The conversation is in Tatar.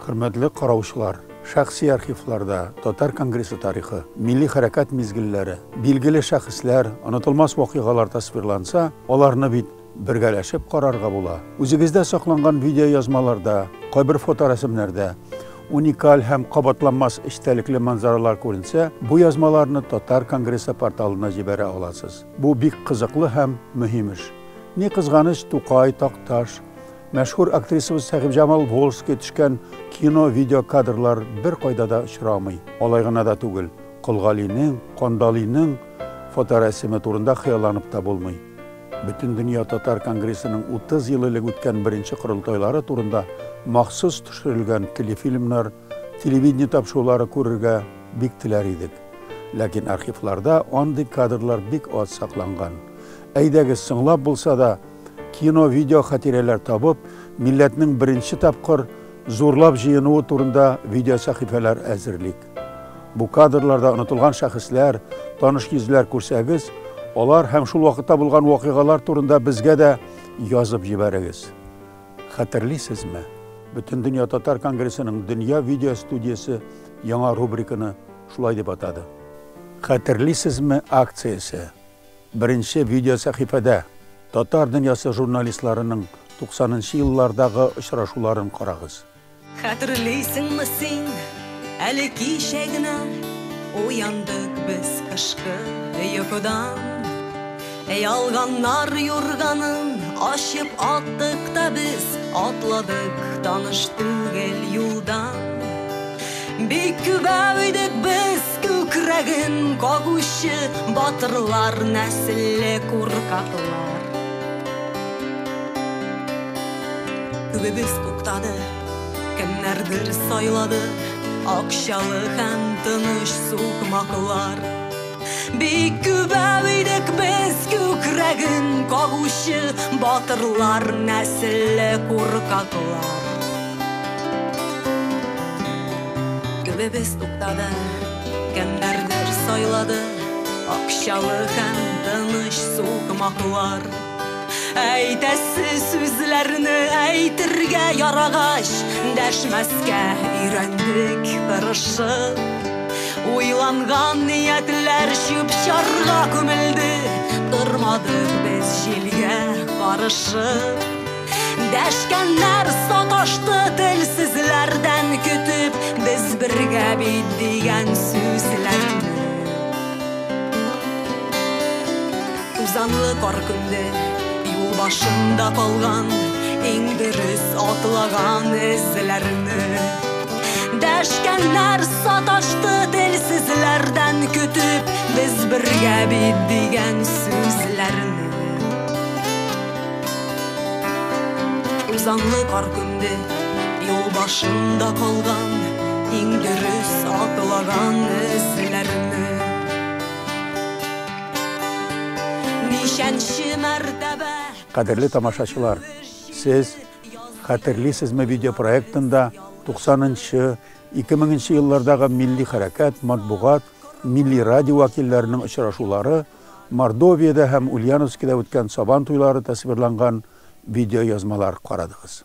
Хөрмәтле караучылар, шәхси архивларда Татар конгрессы тарихы, милли хәрәкәт мизгелләре, билгеле шәхесләр, онытылмас вакыйгалар тасвирланса, аларны бит бергәләшеп карарга була. Үзегездә сакланган видеоязмаларда, кайбер фоторәсемнәрдә уникаль һәм кабатланмас эчтәлекле манзаралар күренсә, бу язмаларны Татар конгрессы порталына җибәрә аласыз. Бу бик кызыклы һәм мөһим эш. Ни кызганыч, Тукай, Такташ, мәшһүр актрисабыз Сәхибҗамал Волжский төшкән кино-видео кадрлар беркайда да очрамый. Алай гына да түгел, Кол Галинең, Кандалыйның фоторәсеме турында хыялланып та булмый. Бөтендөнья татар конгрессының 30 ел элек үткән беренче корылтайлары турында махсус төшерелгән телефильмнар, телевидение тапшырулары күрергә бик теләр идек. Ләкин архивларда андый кадрлар бик аз сакланган. Әйдәгез, соңлап булса да, кино-видео хатирәләр табып, милләтнең беренче тапкыр зурлап җыенуы турында видеосәхифәләр әзерлик. Бу кадрларда онытылган шәхесләр, таныш йөзләр күрсәгез, алар һәм шул вакытта булган вакыйгалар турында безгә дә язып җибәрегез. Хәтерлисезме? Бөтендөнья татар конгрессының Дөнья видеостудиясе яңа рубриканы шулай дип атады. Хәтерлисезме акциясе. Беренче видеосәхифәдә татар дөньясы журналистларының 90 нчы еллардагы очрашуларын карагыз. Хәтерлисеңме син, әле кичә генә Уяндык без кышкы йокыдан. Ялганнар юрганын ачып аттык та без Атладык таныш түгел юлдан. Бик күбәү идек без күкрәген кагучы Батырлар нәселле куркаклар. Күбебез туктады, кемнәрдер сайлады Акчалы һәм тыныч сукмаклар. Бик күбәү идек без күкрәген кагучы Батырлар нәселле куркаклар. Күбебез туктады, кемнәрдер сайлады Акчалы һәм тыныч сукмаклар. Әйтәсе сүзләрне әйтергә ярагач, Дәшмәскә өйрәндек тырышып. Уйланган ниятләр чүп-чарга күмелде, Тормадык без җилгә карышып. Дәшкәннәр саташты телсезләрдән көтеп, Без бергә бит дигән сүзләрне. Тузанлы кар күмде юл башында калган Иң дөрес атлаган эзләрне. Дәшкәннәр саташты телсезләрдән көтеп, Без бергә бит дигән сүзләрне. Тузанлы кар күмде юл башында калган Иң дөрес атлаган эзләрне. Ничәнче мәртәбә Кадерле тамашачылар, сез Хәтерлисезме видеопроектында 90 нчы, 2000 нче еллардагы милли хәрәкәт, матбугат, милли радио вәкилләренең очрашулары, Мордовиядә һәм Ульяновскида үткән Сабан туйлары тасвирланган видеоязмалар карадыгыз.